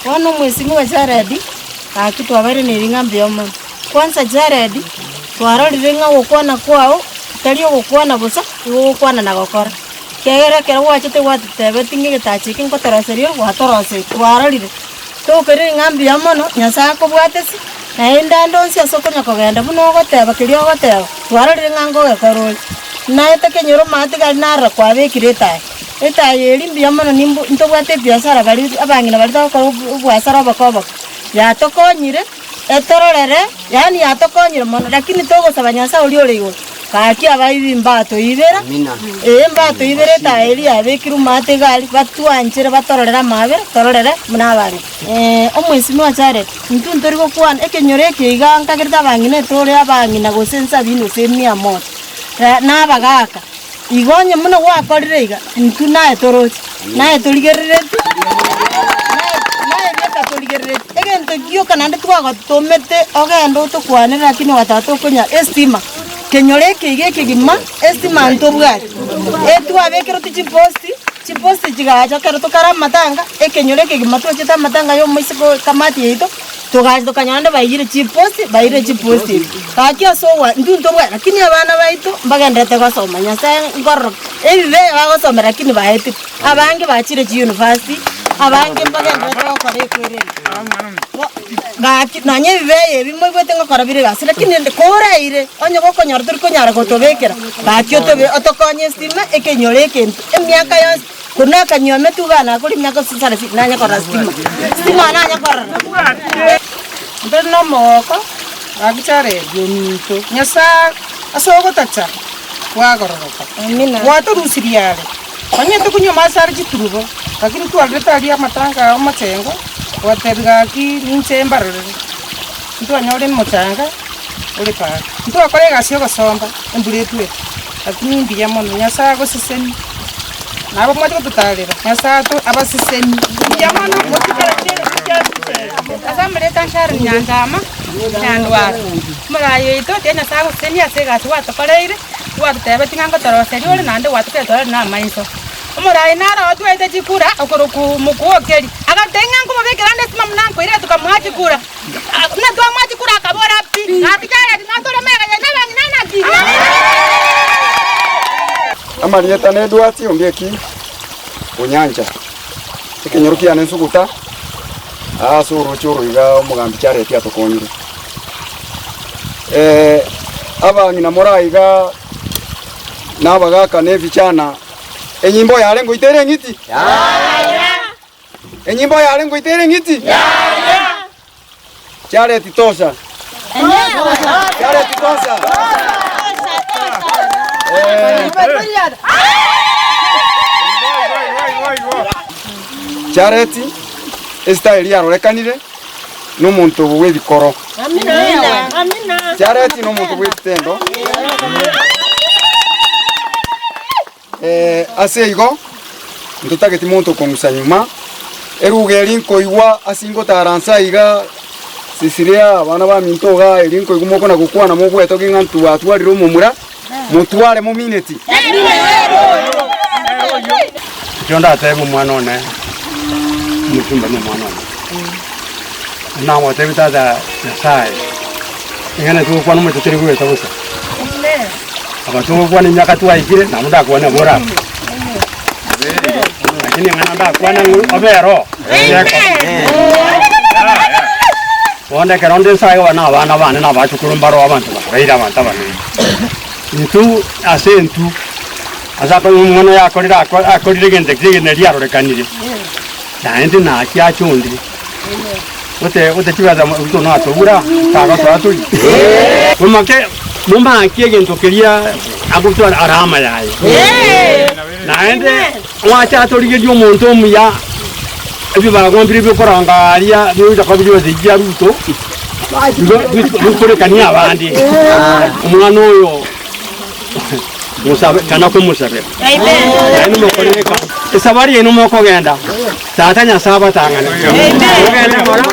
Bono omwesimwa Jared, gaki twabaire ne ring'a mbuya mono. Kwanza Jared, twarorire ng'a ogokwana kwao tari ogokwana bosa, igo ogokwana na gokora. Ekiagera ekero gwachete gwatotebetie ng'a egetacha eke nkotoroseria ore, gwatorosetie, twarorire. Tokoirania ng'a mbuya mono, Nyasaye akobwate ase, naende ande onsi ase okonya kogenda buna ogoteba keria ogoteba, twarorire ng'a nkogekora ore. Naete kenyoro omanyete gari narora kwabekire etaya, etaya eria mbuya mono nimbu ntobwate ebiasara baria abang'ina baria togokora oboasara oboke oboke, yatokonyire. Etororere, yaani yatokonyire mono, lakini togosaba Nyasae oria ore igoro, gaki abaibi mbatoibera, ee mbatoibere etaya eria yabekirwe maate iga aria, batwanchere batororere amabera, tororere buna abang'ina. Omwesimwa Jared, intwe ntori gokwana, ekenyoro eke iga nkagerete abang'ina etore abang'ina gose ensabini gose emia moja, na abagaka, igo onye buna gwakorire iga, intwe naye toroche, naye torigerereti, naye bieka torigerereti. Egento gioka naende twagotomete ogende otokwanere lakini ogateba tokonya estima, kenyoro eke iga ekegima, estima ntobwati. Etwabekereti chiposti, chiposti chigacha ekero tokare amatanga, ekenyoro ekegima twachete amatanga ya omoiseke oyo ekamati yaito. Togacha tokanyora naende baiyire chiposti, bairire chiposti ebi. Gaki ase ogoa intwe ntobwate, lakini abana baito mbagendererete gosoma, Nyasaye nkorora ebibe bagosomera lakini baetire. Abange bachire chiuniversity, abange mbagendererete gokora ekwere eye. Gaki nonye ebibe ebi moigwete ngokora bire egasi, lakini rende koraire, onye gokonyora tori konyara gotobekera, gaki otobe otokonye estima ekenyoro egento, emiaka yonsi. Korende akanywa emetugo aa nakore emiaka sarasini nanye korora sitima, sitima nanye korora. Ntore nomogoko gaki Jared ominto, Nyasae ase ogotacha bwagororoka, gwatorusirie are, onye tokonywa amache are chiturubo, lakini twarorete aria amatanga ao omochengo, gwatebi gaki ninche mbarorere, ntwanyore omochanga ore para. Ntwakora egasi yogosomba embura etwete, lakini mbuya mono, Nyasae agosesenie. Nabo mwache gototaarera, Nyasae ato abasesenie. Mbuya mono, motigare chieng'encho chia Ruben. Ase amarieta Sharon Nyanchama, Nyandwara, omoraai oito, tiga Nyasae agosesenie ase egasi gwatokoreire, gwatotebetie ng'a ngotoroseria ore naende gwatokire torore na amaiso. Omoraai naro otwaete chikura okorokwa Mokwo-okeri, agatotebia ng'a nkomobekera ande esima buna nkoirete tokamoa chikura. Buna twamoa chikura akabora pi, gaki Jared natore magega yaino abang'ina naki? Amarieta na Edwati Ondieki Onyancha, ekenyoro kiane Nsuguta, aa ase orooche oro iga omogambi Chareti atokonyire. Abang'ina more aiga na abagaka na ebichana, enyimbo yare ngoita ere eng'iti? Enyimbo yare ngoita ere eng'iti? Chareti tosha. Chareti tosha. Chareti esitayeri yarorekanire nomonto bw'ebikoro. Chareti nomonto bw'ebitendo. Ase igo, ntotageti monto okong'usa nyuma, eruga eri nkoigwa ase ingotara nse aiga, Sisiria, abana baminto igaa, eri nkoigwa mokona gokwana mogwetogia ng'a ntwatwarire omomura, motware momineti. Ekio ndatebe omwana one, omochumba na omwana one, namotebi tata Nyasaye, ing'ana togokwana omochie tori goeta bosa. Aba togokwana emiaka twaikire, nabo ndakwane bore abwo. Lakini ing'ana ndakwane ng'u obe ero, Bono ekero nde nse iga na abana bane na abachukuru mbaro abanto babeire abanto abanene. Intwe ase intwe, ase akonywa omwana oyo akorire ako- akorire egento ekio egene riarorekanire, naende naki ache onde, gote gote chibesa ruto natobura, tagosoa tori. Momake momake egento keria agotwara arama yaye. Naende mwacha atorigerie omonto omuya, ebibago mbire biokoranga aria biogocha koba chibesa echi chia Ruto, igo bikorekania abande. Omwana oyo mosabe tana komosabera. Naende mokorire eka esabari yaino mokogenda, Tata Nyasae abatang'ane. Mogende ng'ora.